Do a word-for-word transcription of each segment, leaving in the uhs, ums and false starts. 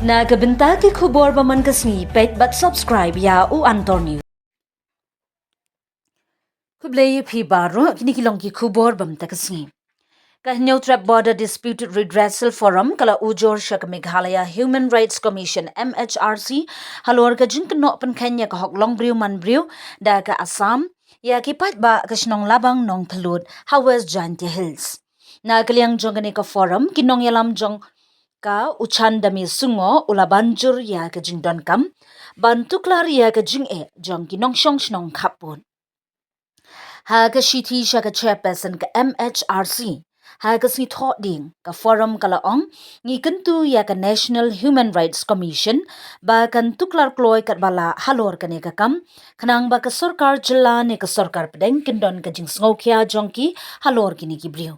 Na ka bynta ki khubor ba man ka sngi, peit bad subscribe ïa u Antor News. Khublei ïa phi baroh, kine ki long ki khubor ba man ka sngi. Ka Hynñiewtrep Border Dispute Redressal Forum ka la ujor sha ka Meghalaya Human Rights Commission, M H R C, halor ka jingkynnoh pynkheiñ ïa ka hok long briew man briew da ka Assam ïa ki paidbah ka shnong Labang Nongthyllud ha West Jaintia Hills. Na ka liang jong kane ka forum, ki nongïalam jong ka, u Chandame Sungo, u la ban jur ïa ka jingdonkam ban tuklar ïa ka jingeh jong ki nongshong shnong khappud. Ha ka shithi sha ka chairperson ka M H R C, ha ka sngi Thohdieng, ka forum ka la ong, ngi kyntu ïa ka National Human Rights Commission ba kan tuklar kloi katba lah halor kane ka kam, khnang ba ka sorkar jylla ne ka sorkar pdeng kin don ka jingsngewkhia jong ki halor kine ki briew.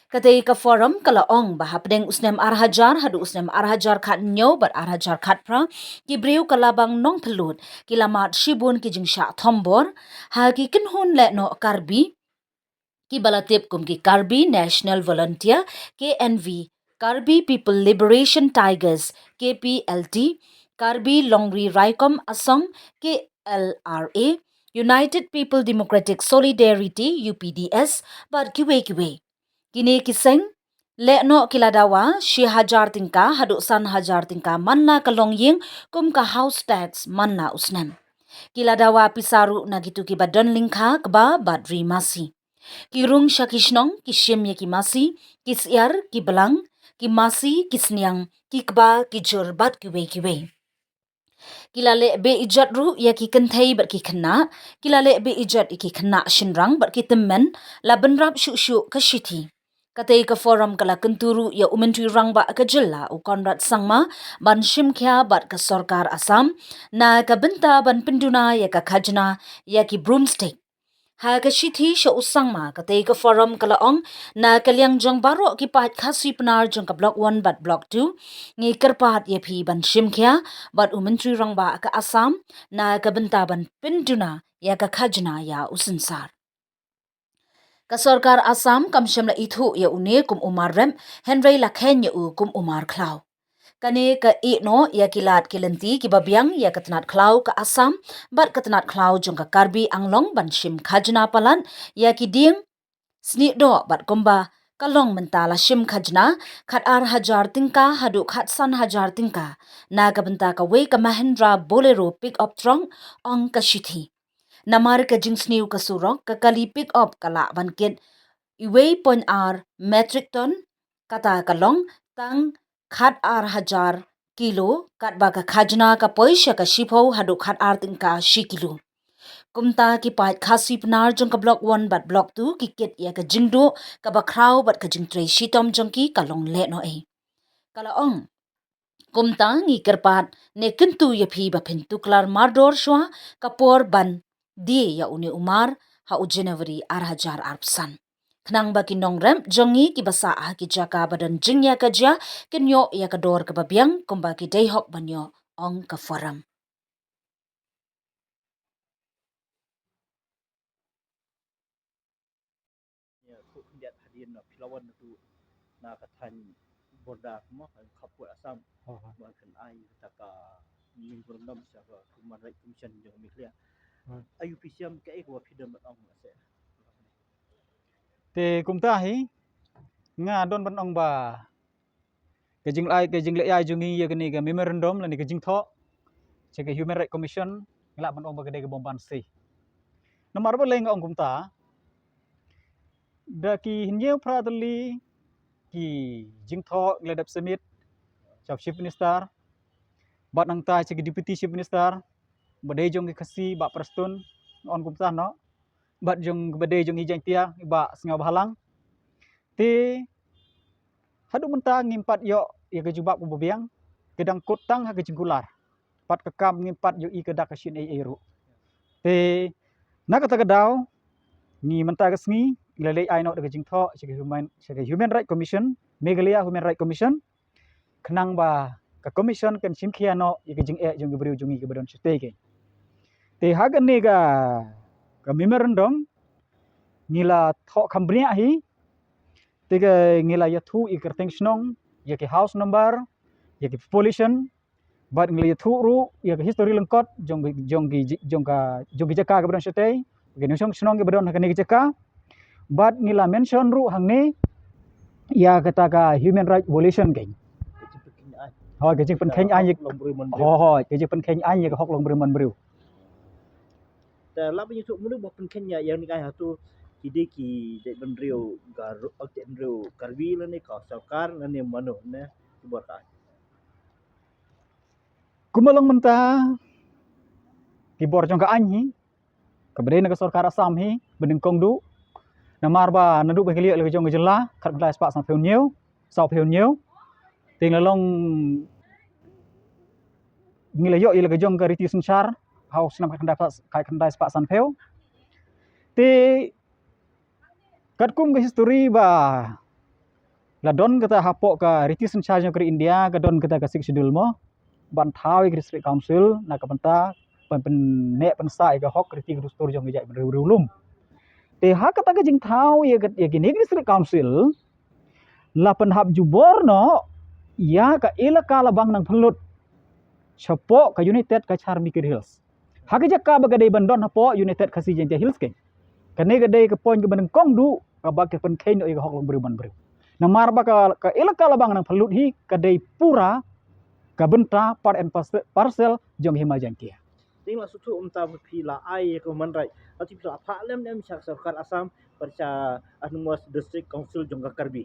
Katei ka forum ka la ong ba hapdeng u snem ar hajar haduh u snem ar hajar khathynñiew bad ar hajar khatphra, ki briew ka Labang Nongthyllud ki la mad shibun ki jingshah thombor ha ki kynhun lehnoh Karbi, kiba la tip kum ki Karbi National Volunteer, K N V, Karbi People Liberation Tigers, K P L T, Karbi Longri Raikom Asong, K L R A, United People Democratic Solidarity, U P D S, bad kiwei kiwei. Kine ki seng lehnoh ki la dawa shi hajar tyngka haduh san hajar tyngka man la ka longïing kum ka house tax man la u snem. Ki la dawa pisa ruh na kitu kiba don lyngkha, kba bad ri masi. Ki rung sha ki shnong, ki shim ïa ki masi, ki syiar, ki blang, ki masi, ki sniang, ki kba, ki jur bad kiwei kiwei. Ki la leh be-ijot ruh ïa ki kynthei bad ki khynnah, ki la leh be-ijot ïa ki khynnah shynrang bad ki tymmen, la bynrap shuh shuh ka shithi. Katei ka forum ka la kyntu ruh ïa u Myntri Rangbah ka jylla, u Conrad Sangma, ban shim khia bad ka sorkar Assam na ka bynta ban pynduna ïa ka khajna ïa ki broomstick. Ha ka shithi sha u Sangma, katei ka forum ka la ong, na ka liang jong baroh ki paid Khasi Pnar jong ka Block One bad Block Two, ngi kyrpad ïa phi ban shim khia bad u Myntri Rangbah ka Assam na ka bynta ban pynduna ïa ka khajna ïa u synsar. Ka sorkar Assam kam shym la ithuh ïa une kum u mar rep, hynrei la kheiñ ïa u kum u mar khlaw. Kane ka ïehnoh ïa ki lad ki lynti kiba biang ïa ka tnat khlaw ka Assam bad ka tnat khlaw jong ka Karbi Anglong ban shim khajna palat ïa ki dieng snieh doh bad kumba ka long mynta la shim khajna khat ar hajar tyngka haduh khat san hajar tyngka na ka bynta kawei ka Mahindra Bolero pickup truck, ong ka shithi. Namar ka jingsniew ka surok, ka kali pickup ka lah ban kit iwei point ar metric ton, kata ka long tang khat ar hajar kilo, katba ka khajna ka poi sha ka shiphew haduh khat ar tyngka shi kilo. Kumta ki paid Khasi Pnar jong ka Block One bad Block Two ki kit ïa ka jingduh kaba khraw bad ka jingtrei shitom jong ki ka long lehnohei. Ka la ong, kumta ngi kyrpad ne kyntu ïa phi ba phin tuklar mardor shuwa ka por ban die ïa une u mar ha u January ar hajar arphew san, khnang ba ki nongrep jong ngi kiba sah ha ki jaka ba don jingïakajia kin ïoh ïa ka dor kaba biang kumba ki dei hok ban ïoh, ong ka forum. Ïa, khuh khyndiat hadien na phi la wan na tu na ka thaiñ border mo, ka khappud Assam. Aha. Ba kan ai kata ka memorandum sha ka Human Rights Commission jong Meghalaya. Hmm. Ayu phi shem kaei kaba phi don ban ong lehse? Te kumta hi nga don ban ong ba ka jingleh, ka jingleh ïa jong ngi ïa kane ka memorandum lane ka jingthoh sha ka Human Rights Commission, nga lah ban ong ba ka dei ka bym banse. Namar balei nga ong kumta, da ki hynñiew phra tylli ki jingthoh ngi la dep submit sha u Chief Minister bad nangta sha ki Deputy Chief Minister, ba dei jong ki Khasi Bah Prestone, nga ong kumta noh, bad jong ba dei jong ki Jaiñtia, Bah Sniawbhalang. Te haduh mynta ngim pat ïoh ïa ka jubab kaba biang, ka dang kut tang ha ka jingkular. Pat ka kam ngim pat ïohi ka dak ka shin ei ei ruh. Te na kata ka daw, ngi mynta ka sngi ngi la leit ai noh da ka jingthoh sha ka Human, sha ka Human Rights Commission, Meghalaya Human Rights Commission, khnang ba ka commission kan shim khia noh ïa ka jingeh jong ki briew jong ngi kiba don shatei kein. Te ha kane ka, ka memorandum ngi la thoh kham bniah hi. Te ka ngi la ïathuh ïa ki kyrteng shnong, ïa ki house number, ïa ki population, Bad ngi la ïathuh ruh ïa ka history lyngkot jong jong ki jong ka jong ki jaka kaba don shatei, ki nongshong shnong kiba don ha kane ka jaka. Bad ngi la mention ruh hangne ïa kata ka human right violation kein. Hooid, ka jingpynkheiñ aiñ. Hooid, ka jingpynkheiñ aiñ ïa ka hok longbriew manbriew. Te lap ïa suk mano ba pynkheiñ ïa ïa ni kai hato ki dei ki jaitbynriew Garo, jaitbynriew Karbi lane ka sorkar lane mano ne ki bor ka. Kumba long mynta ki bor jong ka aiñ hi kaba dei na ka sorkar Assam hi ba nyngkong duh. Namar ba naduh ba ngi la ïoh ïa la ka jong ka jylla khatkhyndai spah sanphew hynñiew, sawphew hynñiew. Te ngi la long ngi la ïoh ïa la ka jong ka riti synshar ha u snem khatkhyndai spah, khatkhyndai spah sanphew. Te katkum ka history ba la don kata hapoh ka riti synshar jong ka ri India, ka don kata ka Sixth Schedule mo, ban thaw ïa ka District Council na ka bynta ban pynneh pynsah ïa ka hok riti ka dustur jong ka jaitbynriew riewlum. Te ha kata ka jingthaw ïa ka, ïa kine ki District Council, la pynhap jubor noh ïa ka elaka Labang Nangphyllut shapoh ka United Khasi Jaintia Hills. Ha ka jaka ba ka dei ban don hapoh United Khasi Jaintia Hills kein. Kane ka dei ka point kaba nyngkong duh kaba ka pynkheiñ noh ïa ka hok longbriew manbriew. Namar ba ka, ka elaka Labang Nangphyllut hi ka dei pura ka bynta part and parcel, parcel jong Hima Jaintia. Te nga sngewthuh mynta phi la ai ïa ka human right, hynrei phi la phah lem ne em sha ka sorkar Assam bad sha Autonomous District Council jong ka Karbi?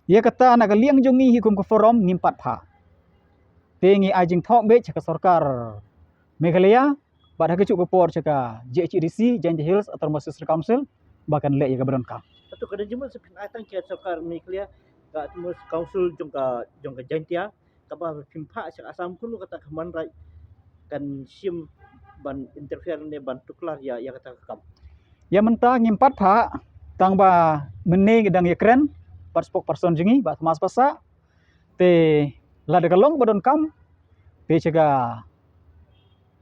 Ïa kata na ka liang jong ngi hi kum ka forum ngim pat phah. Te ngi ai jingthoh beit sha ka sorkar Meghalaya bad ha kajuh ka por sha ka J H A D C, Jaintia Hills Autonomous District Council, ba kan leh ïa kaba donkam. Hato ka dang jingmut sa phin ai tang sha ka sorkar Meghalaya ka Autonomous Council jong ka, jong ka Jaintia, kaba phim phah sha ka Assam, kumno kata ka human right kan shim ban interfere ne ban tuklar ïa, ïa kata ka kam? Ïa mynta ngim pat phah, tang ba mynne ngi dang ïakren bad spokesperson jong ngi, Bah Thomas Passah. Te lada ka long ba donkam, te sha ka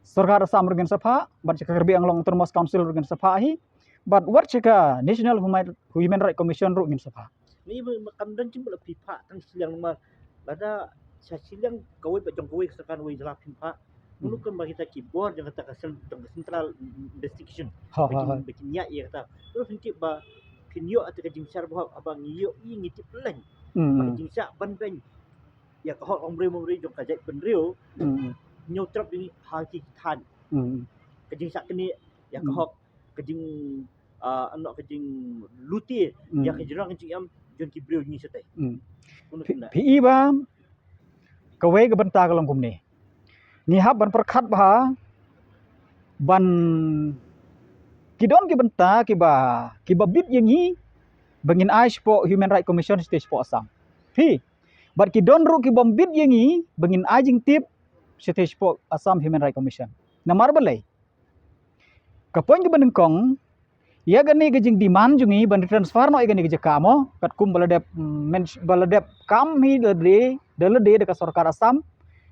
sorkar Assam ruh ngin sa phah, bad sha ka Karbi Anglong Autonomous Council ruh ngin sa phah hi, bad wat sha ka National Human, Human Rights Commission ruh ngin sa phah. Ni ba, ba kam don jingmut la phi phah tang shiliang, namar lada sha shiliang kawei bad jong kawei ka sorkar kawei jylla phim phah. Hmm. Mano kan ba kita ki bor jong kata ka cen-, jong ka central investigation. Ha, ha, ha. Ba kin, ba kin ïa ïa kata. Terus phin tip ba phin ïoh ata ka jingshah ba haba ngi ïoh i ngi tip leng. Hmm. Ba ka jingshah ban beiñ ïa ka hok longbriew manbriew jong ka jaitbynriew. Hmm. Ñiew trap jong ngi ha ki than. Hmm. Ka jingshah kane ïa ka, hmm, hok, ka jing, ah, ano ka jinglute, hmm, ïa ka jingrang ka jingem jong ki briew ngi shatei. Hmm. Kumno phi, phi i ba kawei ka bynta ka long kumne. Ngi hap ban pyrkhat bha ban ki don ki bynta kiba, kiba bit ïa ngi ba ngin ai shapoh Human Rights Commission shatei shapoh Assam. Phi, bad ki don ruh kibym bit ïa ngi ba ngin ai jingtip shatei shapoh Assam Human Rights Commission. Namar balei? Ka point kaba nyngkong, ïa kane ka jingdemand jong ngi ban retransfer noh ïa kane ka jaka mo, katkum ba la dep, mm, men-, ba la dep kam hi da lade, da lade da ka sorkar Assam,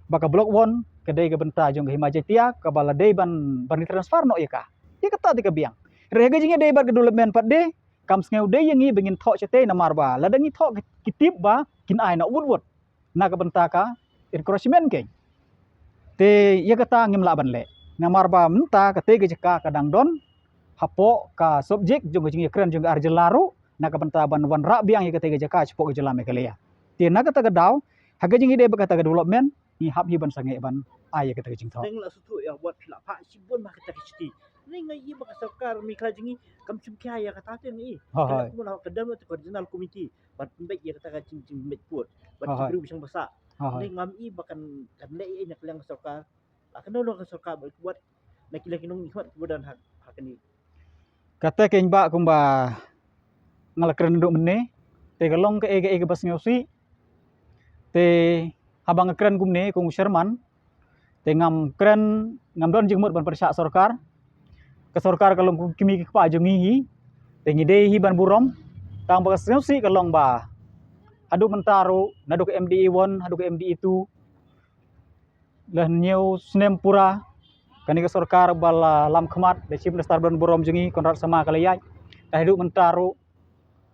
ba ka Block One ka dei ka bynta jong ka Hima Jaintia, kaba la dei ban, ban retransfer noh ïa ka. Ïa kata te ka biang. Hynrei ka jingïadei bad ka development pat de, kam sngew dei ïa ngi ba ngin thoh shatei namar ba lada ngi thoh ki tip ba kin ai noh wut wut na ka bynta ka encroachment kein. Te ïa kata ngim lah ban leh. Namar ba mynta katei ka jaka ka dang don hapoh ka subject jong ka jingïakren jong ka ar jylla ruh na ka bynta ban wanrah biang ïa katei ka jaka shapoh ka jylla Meghalaya. Te na kata ka daw, ha ka jingïadei bad kata ka development, ngi hap hi ban sangeh ban ai ïa kata ka jingthoh. Te nga la sngewthuh ïa wat phi la phah shibun ma kata ka shithi. Ni nga i ba ka sorkar Meghalaya jong ngi kam shim khia ïa kata te nga i. Ha, ha. Ka la kumno ka dam te ka regional committee. Bad pynbeit ïa kata ka jing, jingmeit pud. Bad, ha, ha, ki briew bishang basa. Ha, ha. Ni ngam i ba kan, kan leh ïa na ka liang ka sorkar. La kano long ka sorkar bad wat na ki liang ki nongmihkhmat kiba don ha, ha kane. Kata kein bah kumba nga la kren naduh mynne. Te ka long kaei kaei kaba sngewsih. Te haba nga kren kumne kum u chairman, te ngam kren, ngam don jingmut ban pyrshah sorkar. Ka sorkar ka long kum ki kmie ki kpa jong ngi hi. Te ngi dei hi ban burom. Tang ba ka sngewsih ka long ba haduh mynta ruh, naduh ka M D A one haduh ka M D A two, la hynñiew snem pura kane ka sorkar ba la lam khmat da Chief Minister ba don burom jong ngi, Conrad Sangma, ka la ïaid. Te haduh mynta ruh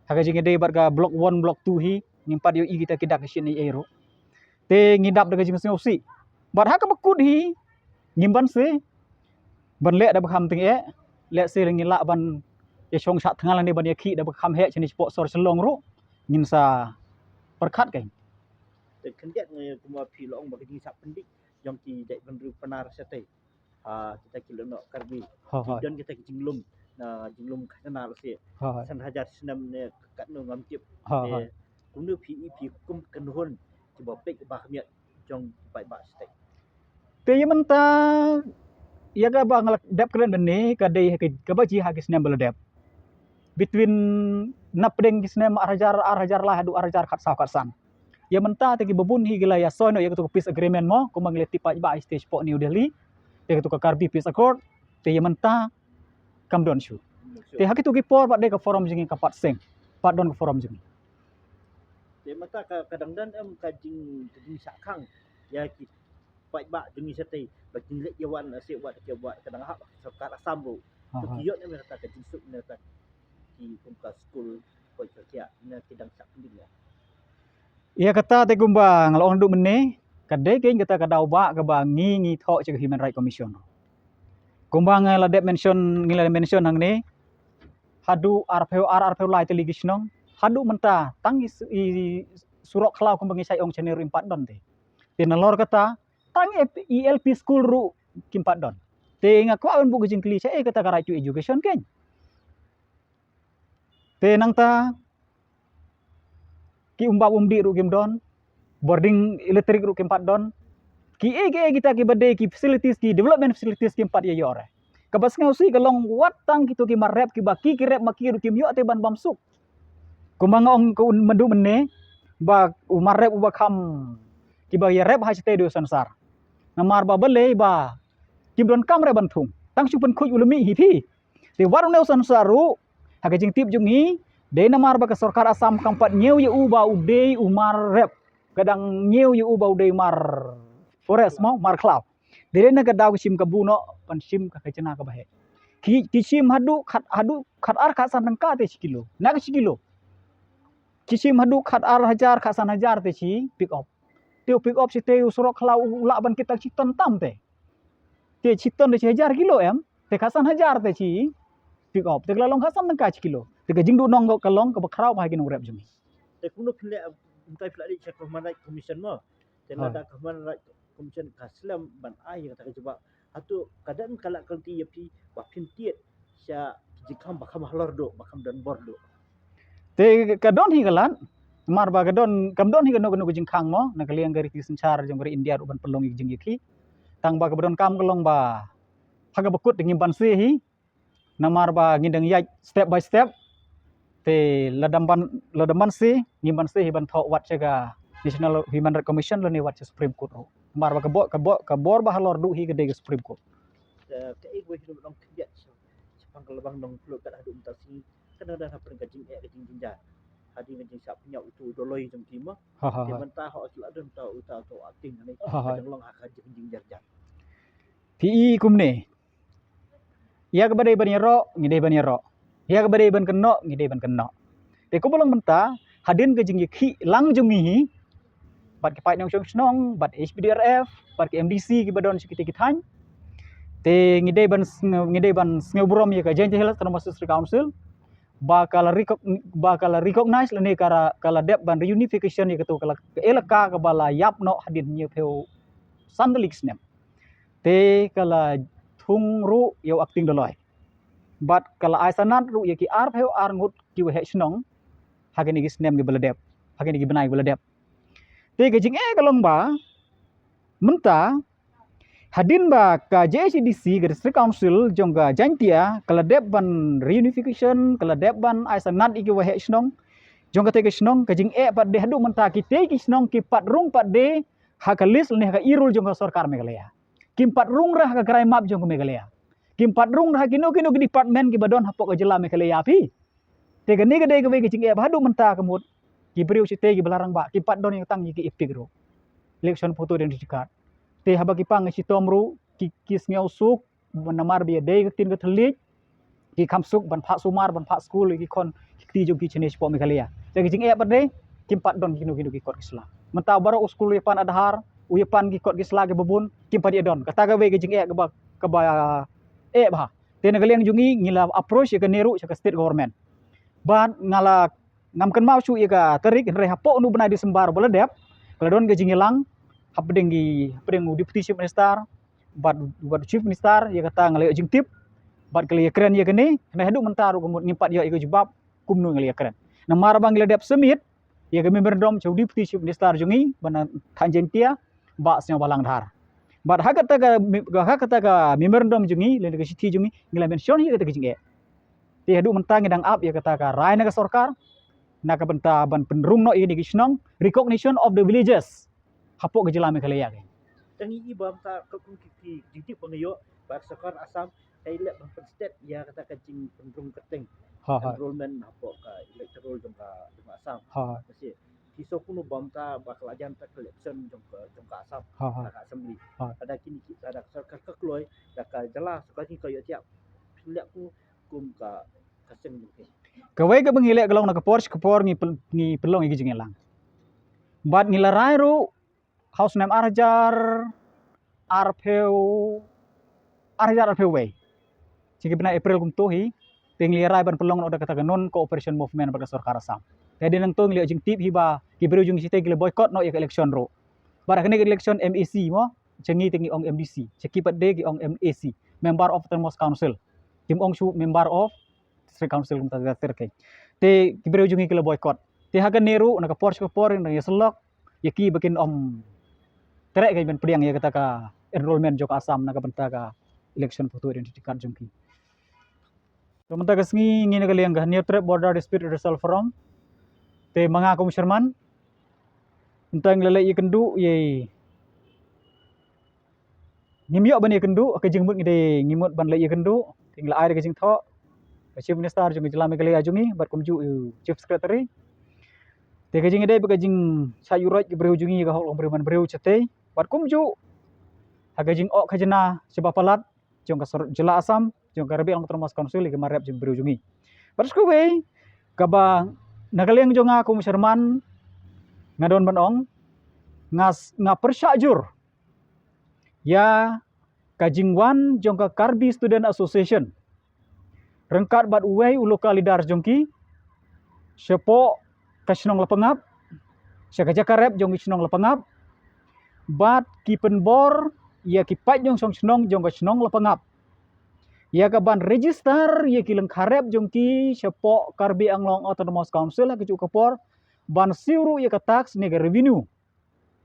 ha ka jingïadei bad ka Block One, Block Two hi, ngim pat ïohi kita ki dak ki shin ei ei ruh. Te ngi dap da ka jingsngewsih. Bad ha kaba kut hi ngim banse ban leh da ba kham tyngeh. Lehse lada ngi lah ban ïa shong shah thngan lane ban ïa khih da ba kham heh shane shapoh sor Shillong ruh, ngin sa pyrkhat kein. Te khyndiat ngi kumba phi la ong ba ka jingsah pyndih jong ki jaitbynriew Pnar shatei. Ah, kita ki lehnoh Karbi. Ha, Ki ha. don kita ki jinglum, na jinglum khajna lehse Ha, ha. San hajar snem ne katno ngam tip. Ha, ha. Te kumno phi i phi kum kynhun kiba peit ba khmiat jong ki paidbah shatei. Te ïa mynta ïa kaba nga la dep kren mynne ka dei ha ki, kaba jia ha ki snem ba la dep. Between napdeng ki snem ar hajar, ar hajar lai haduh ar hajar khatsaw khatsan. Ïa mynta te kiba bun hi ki la ïa soi noh ïa katu ka peace agreement mo, kumba ngi la tip paidbah ha stage shapoh New Delhi. Ïa katu ka Karbi Peace Accord. Te ïa mynta kam don shuh. Te ha kitu ki por pat dei ka forum jong ngi kam pat seng. Pat don ka forum jong ngi. Te mynta ka, ka dang don em ka jing, ka jingshah khang ïa ki paidbah jong ngi shatei ba kin leit ïa wan ase wat ki wat ka dang hap sorkar Assam ruh. Ha, To ha. ki ïoh ne mynta ka jingsuk ne ta ki kum ka skul ko ka kiak ne ki dang shah pyndih ne. Ïa kata te kumba nga la ong naduh mynne ka dei kein kata ka daw ba kaba ngi ngi thoh sha ka Human Rights Commission. Kumba nga la dep mention, ngi la mention hangne, haduh arphew ar arphew lai tylli ki shnong, haduh mynta tang i, i surok khlaw kumba ngi shait ong shane ruh im pat don te. Te nalor kata tang i L P school ruh kim pat don. Te nga kwah ban buh ka jingkylli shaei kata ka right to education kein. Te nangta ki umbap umdih ruh kim don, boarding electric ruh kim pat don. Ki ei ki ei kita kiba dei ki facilities, ki development facilities kim pat ïa ïoh re. Kaba sngewsih ka long wat tang kitu ki mar rep kiba ki ki rep ma ki ruh kim ïoh te ban bam suk. Kumba nga ong ka un myndu mynne ba u mar rep uba kham kiba ïa rep ha shatei dei u Sensar. Namar ba balei ba kim don kam re ban thung. Tang shu pynkhuid u la mih hi phi. Te wat une u Sensar ruh ha ka jingtip jong ngi dei namar ba ka sorkar Assam kam pat ñiew ïa u ba u dei u mar rep. Ka dang ñiew ïa u ba u dei mar forest mo, mar khlaw. Dei dei na ka daw ka shim ka buh noh ban shim ka khajna kaba heh. Ki, ki shim haduh khat, haduh khat ar khat san tyngka te shi kilo. Na ka shi kilo. Ki shim haduh khat ar hajar khat san hajar te shi pick up. Te u pick up shatei u surok khlaw u lah ban kit tang shi ton tam te. Te shi ton te shi hajar kilo em. Te khat san hajar te shi pick up. Te ka la long khat san tyngka shi kilo. Te ka jingduh nong ka long kaba khraw bha ha ki nongrep jong ngi. Te kumno phin leh, mynta phi la dei sha ka Human Rights Commission mo. Te lada ka Human Rights Commission ka slem ban ai ïa kata ka jubab, hato ka don ka la ka lynti ïa phi ba phin tied sha ki jingkhang ba kham halor duh, ba kham don bor duh? Te ka don hi ka lad, namar ba ka don, kam don hi kano kano ka jingkhang mo na ka liang ka riti synshar jong ka ri India ruh ban pynlong ïa ki jingïakhih. Tang ba kaba donkam ka long ba ha kaba kut te ngim banse hi. Namar ba ngi dang ïaid step by step. Te lada ban, lada banse, ngim banse hi ban thoh wat sha ka National Human Rights Commission lane wat sha Supreme Court ruh. Namar ba ka bor, ka bor, ka bor ba halor duh hi ka dei ka Supreme Court. Te ka ei wei hi long khyndiat shaphang ka labang nongpynlut kat haduh mynta sngi ka dang don hapdeng ka jingeh ka jingjynjar. Hadien ka jingshah pynïap utu u Doloi jong ki mo. Ha, ha, ha. Te mynta ho ki la don uta uta uta u Acting ne. Ha, ha. Ka dang long ha ka jingjynjar. Phi i kumne. Ïa kaba dei ban ïaroh, ngi dei ban ïaroh. Ïa kaba dei ban kynnoh, ngi dei ban kynnoh. Te kumba long mynta, hadien ka jingïakhih lang jong ngi hi bad ki paid nongshong shnong, bad H P D R F, bad ki M D C kiba don sha kitei ki thaiñ. Te ngi dei ban sngew, ngi dei ban sngew burom ïa ka Jaintia Hills Autonomous District Council ba ka la recog-, ba ka la recognize lane ka la, ka la dep ban reunification ïa katu ka la, ka elaka kaba la ïap noh hadien hynñiewphew san tylli ki snem. Te ka la thung ruh ïa u Acting Doloi. Bad ka la ai sanad ruh ïa ki arphew ar ngut ki waheh shnong ha kine ki snem kiba la dep, ha kine ki bnai kiba la dep. Te ka jingeh ka long ba mynta hadien ba ka J H A D C, ka District Council jong ka Jaintia, ka la dep ban reunification, ka la dep ban ai sanad ïa ki waheh shnong jong katei ka shnong. Ka jingeh pat de haduh mynta kitei ki shnong ki pat rung pat de ha ka list ne ha ka e-roll jong ka sorkar Meghalaya. Kim pat rung re ha ka grai map jong ka Meghalaya. Kim pat rung re ha kino kino ki department kiba don hapoh ka jylla Meghalaya phi. Te kane ka dei kawei ka jingeh ba haduh mynta ka mut ki briew shatei kiba la rangbah kim pat don ïa tang ïa ki EPIC ruh, election photo identity card. Te haba ki pang shitom ruh ki, ki sngew suk namar ba ïadei ka ktien ka thylliej, ki kham suk ban phah sumar, ban phah skul ïa ki khon ki kti jong ki shane shapoh Meghalaya. Te ka jingeh pat de kim pat don kino kino ki kot ki sla. Mynta baroh u skul ïa pan Aadhaar, u ïa pan ki kot ki sla kiba bun, kim pat ïa don. Kata kawei ka jingeh kaba, kaba eh bha. Te na ka liang jong ngi, ngi la approach ïa kane ruh sha ka state government. Bad nga la, ngam kynmaw shuh ïa ka tarik, hynrei hapoh une u bnai December ba la dep, ka la don ka jingïalang hapdeng ki, hapdeng u Deputy Chief Minister bad, bad u Chief Minister, ïa kata nga la ïoh jingtip bad ka la ïakren ïa kane. Hynrei haduh mynta ruh ka mut ngim pat ïoh ïa ka jubab kumno nga la ïakren. Namar ba ngi la dep submit ïa ka memorandum sha u Deputy Chief Minister jong ngi ba na thaiñ Jaiñtia, Bah Sniawbhalang Dhar. Bad ha kata ka me-, ha kata ka memorandum jong ngi, lane ka shithi jong ngi, ngi la mention ïa kata ka jingeh. Te haduh mynta ngi dang ap ïa kata ka rai na ka sorkar, na ka bynta ban pynrung noh ïa kine ki shnong, recognition of the villages hapoh ka jylla Meghalaya ka. Te ngi i ba mynta ka kum ki, ki jingtip ba nga ïoh ba ka sorkar Assam ka i leh ban pynstet ïa kata ka jingpynrung kyrteng, ha, ha, enrollment hapoh ka electoral jong ka, jong ka Assam. Ha. Masi ki so kunu ba mynta ba ka la jan ta ka election jong ka, jong ka Assam, ha, ha, ka assembly. Ha. Lada kine ki, lada ka sorkar ka kloi, da ka jylla sorkar ka ïoh thiah, phin leh ku kum ka, ka seng jong ki. Kawei kaba ngi leh ka long na ka por sha ka por ngi pyn-, ngi pynlong ïa ki jingïalang. Bad ngi la rai ruh ha u snem ar hajar arphew, ar hajar arphew wei, sha ki bnai April kumto hi, te ngi la rai ban pynlong noh da kata ka non cooperation movement bad ka sorkar Assam. Te hadien nangto ngi la ïoh jingtip hi ba ki briew jong ngi shatei ki la boycott noh ïa ka election ruh. Bad ha kane ka election M A C mo, sha ngi te ngi ong M D C, sha ki pat de ki ong M A C, Member of Autonomous Council. Kim ong shuh Member of District Council kumta ter ter keiñ. Te ki briew jong ngi ki la boycott. Te ha kane ruh na ka por sha ka por ngi dang ïasyllok ïa ki ba kin ym treh keiñ ban pdiang ïa kata ka enrollment jong ka Assam na ka bynta ka election photo identity card jong ki. Te mynta ka sngi ngi na ka liang ka Hynñiewtrep Border Dispute Redressal Forum. Te ma nga kum u chairman, mynta ngi la leit ïakynduh ïa, ngim ïoh ban ïakynduh, ka jingmut ngi dei ngi mut ban leit ïakynduh, te ngi la ai da ka jingthoh ka Chief Minister jong ka jylla Meghalaya jong ngi bad kumjuh u Chief Secretary. Te ka jingïadei bad ka jingshah ïuhroit ki briew jong ngi, ka hok long briew man briew shatei, bad kumjuh ha ka jingoh khajna shaba palat jong ka sor-, jylla Assam, jong ka Karbi Anglong Autonomous Council, ïa ki mar rep jong ki briew jong ngi. Bad sa kawei kaba na ka liang jong nga kum u chairman nga don ban ong, nga s-, nga pyrshah jur ïa ka jingwan jong ka Karbi Student Association ryngkat bad uwei u local leader jong ki shapoh ka shnong Lapangap, sha ka jaka rep jong ka shnong Lapangap, bad ki pynbor ïa ki paid nongshong shnong jong ka shnong Lapangap ïa ka ban register ïa ki lyngkha rep jong ki shapoh Karbi Anglong Autonomous Council ha kajuh ka por, ban siew ruh ïa ka tax ne ka revenue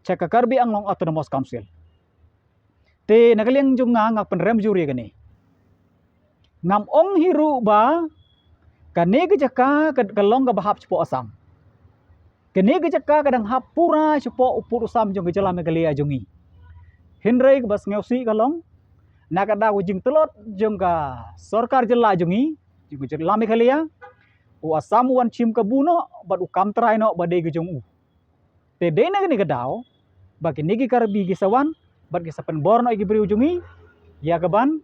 sha ka Karbi Anglong Autonomous Council. Te na ka liang jong nga, nga pynrem jur ïa kane. Ngam ong hi ruh ba kane ka jaka ka, ka long kaba hap shapoh Assam. Kane ka jaka ka dang hap pura shapoh u pud u sam jong ka jylla Meghalaya jong ngi. Hynrei kaba sngewsih ka long, na ka daw ka jingtlot jong ka sorkar jylla jong ngi, jong ka jylla Meghalaya, u Assam u wan shim kabu noh bad u kam trai noh ba dei ka jong u. Te dei na kane ka daw ba kine ki Karbi ki sa wan bad ki sa pynbor noh ïa ki briew jong ngi ïa ka ban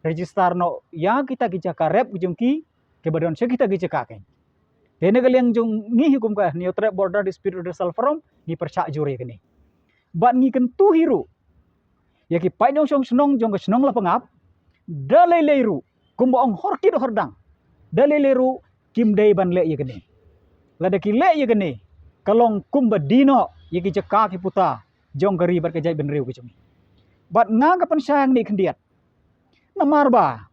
register noh ïa kita ki jaka rep jong ki, kiba don sha kita ki jaka keiñ. Te na ka liang jong ngi hi kum ka Hynñiewtrep Border Dispute Redressal Forum, ngi pyrshah jur ïa kane. Bad ngi kyntu hi ruh ïa ki paid nongshong shnong jong ka shnong Lapangap, da lei lei ruh, kumba ong hor kit hor dang, da lei lei ruh kim dei ban leh ïa kane. Lada ki leh ïa kane, ka long kumba die noh ïa ki jaka ki puta jong ka ri bad ka jaitbynriew ka jong ngi. Bad nga nga pynshai hangne khyndiat, namar ba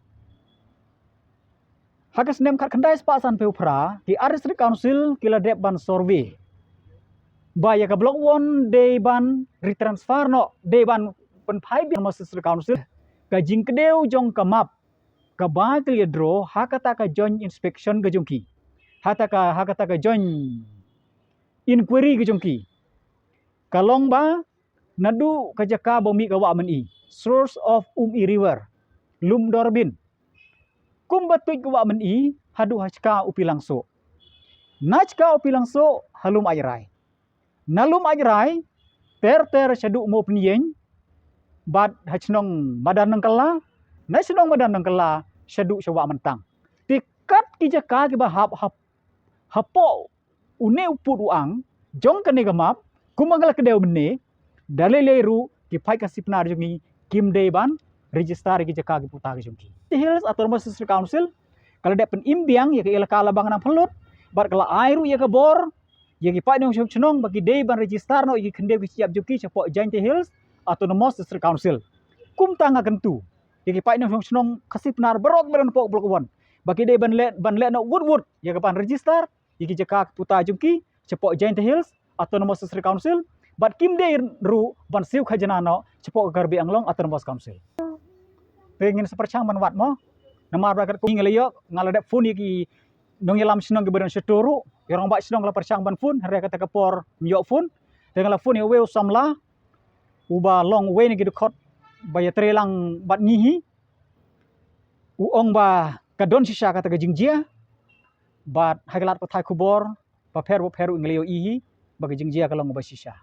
ha ka snem khatkhyndai spah sanphew phra, ki ar District Council ki la dep ban survey ba ïa ka Block One dei ban retransfer noh, dei ban pynphai biang Autonomous District Council. Ka jingkdew jong ka map kaba ki la ïa draw ha kata ka joint inspection ka jong ki, ha kata ka, ha kata ka joint inquiry ka jong ki, ka long ba naduh ka jaka ba mih ka Wah Myni, source of Umyi River, Lumdorbin, kumba tuid ka Wah Myni haduh ha shka u Pilangsoh, na shka u Pilangsoh ha Lumairai, na Lumairai ter ter shaduh Mawpynieng, bad ha shnong Madan Nongkylla, na shnong Madan Nongkylla shaduh sha Wah Myntang. Te kat ki jaka kiba hap, hap hapoh une u pud u ang jong kane ka map, kumba nga la kdew mynne, Da lei lei ruh ki paid Khasi Pnar jong ngi kim dei ban register ïa ki jaka ki puta ki jong ki. Jaintia Hills Autonomous District Council ka la dep pynimbiang ïa ka elaka Labang Nangphyllut bad ka la ai ruh ïa ka bor ïa ki paid nongshong shnong ba ki dei ban register noh ïa ki khyndew ki shyiap jong ki shapoh Jaintia Hills Autonomous District Council. Kumta nga kyntu ïa ki paid nongshong shnong Khasi Pnar baroh baroh napoh Block One ba ki dei ban leh, ban leh noh wut wut ïa ka ban register ïa ki jaka ki puta jong ki shapoh Jaintia Hills Autonomous District Council bad kim dei ruh ban siew khajna noh shapoh Karbi Anglong Autonomous Council. Te ngin sa pyrshang ban wad mo. Namar ba katkum nga la ïoh, nga la dep phone ïa ki nongïalam shnong kiba don shato ruh, ïa rangbah shnong la pyrshang ban phone, hynrei kata ka por ym ïoh phone. Te nga la phone ïa uwei u samla uba long uwei na ki dkhot ba ïatrei lang bad ngi hi. U ong ba ka don shisha kata ka jingjia bad ha ka lad pathai khubor bapher bapher ruh nga la ïohi hi ba ka jingjia ka long kaba shisha.